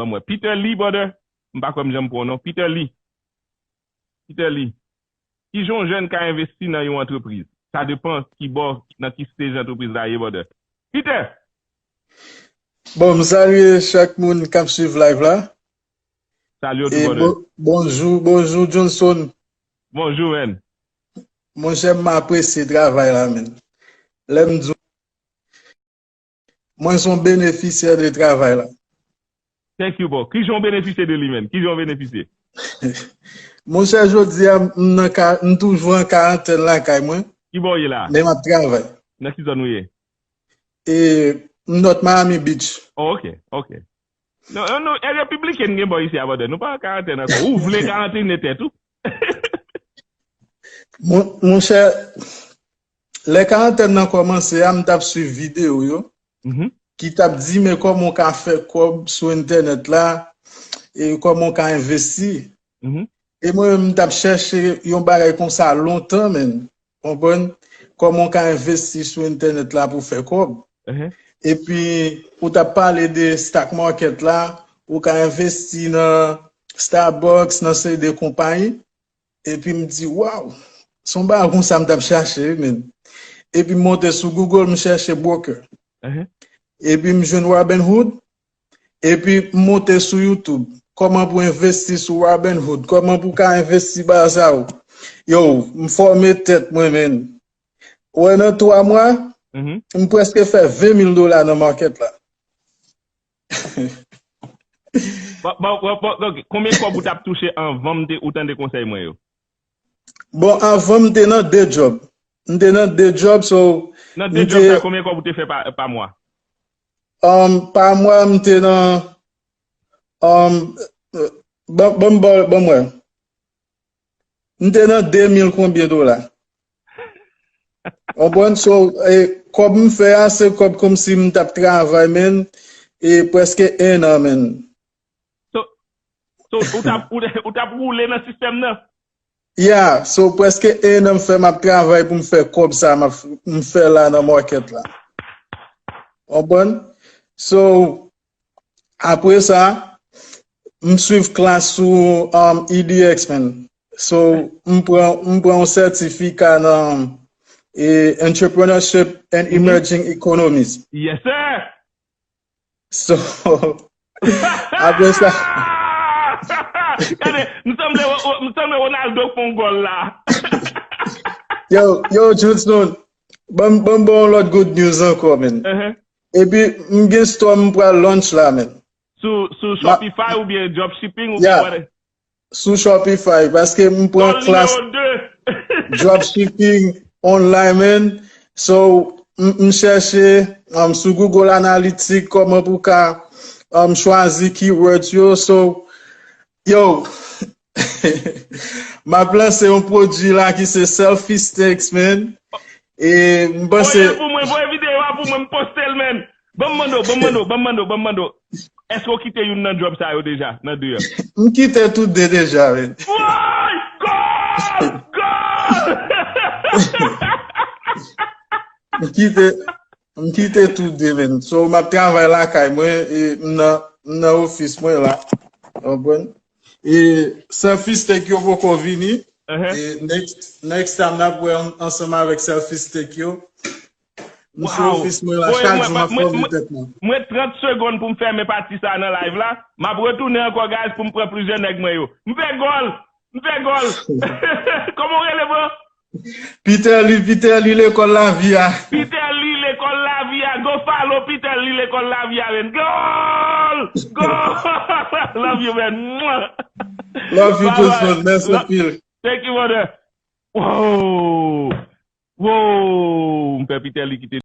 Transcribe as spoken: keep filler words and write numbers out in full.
Ban m wè. Peter Lee, brother. M pa kwè m janm pran w non. Peter Lee. Peter Lee. Kijan yon jèn ka envesti nan yon antrepriz? Sa depan ki bò, nan ki stage antrepriz la ye, brother. Peter! Bon, m salye chak moun k ap swiv live la. Salye w tou, brother. Bonjou, bonjou Johnson. Bonjou, man. Monchè, m apresye travay la, man. Lè m di w, mwen se yon benefisyè de travay la. Thank you, bro. Kijan w benefisye de li, man? Kijan w benefisye? Monchè, jodi a, m nan ka, m toujou an karantèn lakay mwen. Ki bò w ye la? Men m ap travay. Nan ki zòn ou ye? E, m North Miami Beach. Oh, ok, ok. Non, non, non, e Repibliken gen bò isi a, brother. Nou pa an karantèn ankò. Ou vle karantene tèt ou? Mon, monchè, lè karantèn nan kòmanse a, m t ap swiv videyo yo ki t ap di men kòman w ka fè kòb sou entènèt la, e kòman w ka envesti. E mwen menm, m t ap chèche yon bagay konsa lontan, man. Konprann? Kòman w ka envesti sou entènèt la pou w fè kòb. Epi, ou t ap pale de stock market la, ou ka envesti nan Starbucks, nan seri de konpayi. Epi m di, waw, se yon bagay konsa m t ap chache, wi, men. Epi m monte sou Google, m chèche broker. Epi m jwenn Robinhood. Epi m monte sou YouTube. Kòman pou envesti sou Robinhood? Kòman pou ka envesti bagay sa yo? Yo, m fòme tèt mwen, men. Ou wè, nan twa mwa, m prèske fè ven mil dola nan market la. Konbyen kòb ou t ap touche anvan m te ou tande konsèy mwen yo? Bon, anvan m te nan de djòb. M te nan de djòb, so. Nan de djòb sa, konbyen kòb ou te fè pa, pa mwa? Um, pa mwa, m te nan. Um, ban, ban, ban, ban mwen. M te nan de mil konbyen dola. Konprann? So, e, kòb m fè a, se kòb kòmsi m t ap travay, men, e prèske en an, men. So, so ou t ap, ou, ou t ap woule nan sistèm nan? Yeah, so prèske en an m fè m ap travay pou m fè kòb sa m ap, m fè la nan market la. Konprann? So, apre sa, m swiv klas sou um, E D X, man. So, m pran, m pran yon sètifika nan e, Entrepreneurship and Emerging Economies. Yes, sir! So, apre sa. Gade, m sanble, m sanble Ronaldo k fè yon gòl la. Yo, yo, Johnson, ban m, ban m ba w yon lòt good news ankò, man. Epi, m gen store m pral launch la, man. Sou, sou Shopify oubyen dropshipping oubyen Yeah. whatever? Sou Shopify, paske m pran Gòl klas nimewo de. dropshipping online, man. So, m, m chèche um, sou Google Analytics kòman pou ka um, chwazi keywords yo. So, yo, m ap lanse yon pwodui la ki se Selfie Steaks, man. E m panse. Voye l pou mwen, voye videyo a pou mwen, m poste l, man. Ban m mande w, ban m mande w, ban m mande w, ban m mande w. Èske w kite youn nan djòb sa yo deja, nan de a? M kite tout de deja, man. Woy! Gòl! Gòl! M kite, m kite tout de, man. So, m ap travay lakay mwen, e m nan, m nan ofis mwen la. Konprann? E Selfie Steak yo poko vini. E next, next time n ap wè an- ansanm avèk Selfie Steak yo. M sou ofis mwen la, chak jou m ap fòme tèt mwen. Mwen trant segonn pou m fèmen pati sa nan live la. M ap retounen ankò, guys, pou m pran plizyè nèg mwen yo. M fè gòl! M fè gòl! Kòman w rele, bro? Peter Lee, Peter Lee, lekòl lavi a. Peter Lee, lekòl lavi a. Go follow Peter Lee, lekòl lavi a, man. Gòl! Gòl! Love you, man. Mwah! Love you too, son. Mèsi anpil. Thank you, brother. Wow! Wow! M fè Peter Lee kite.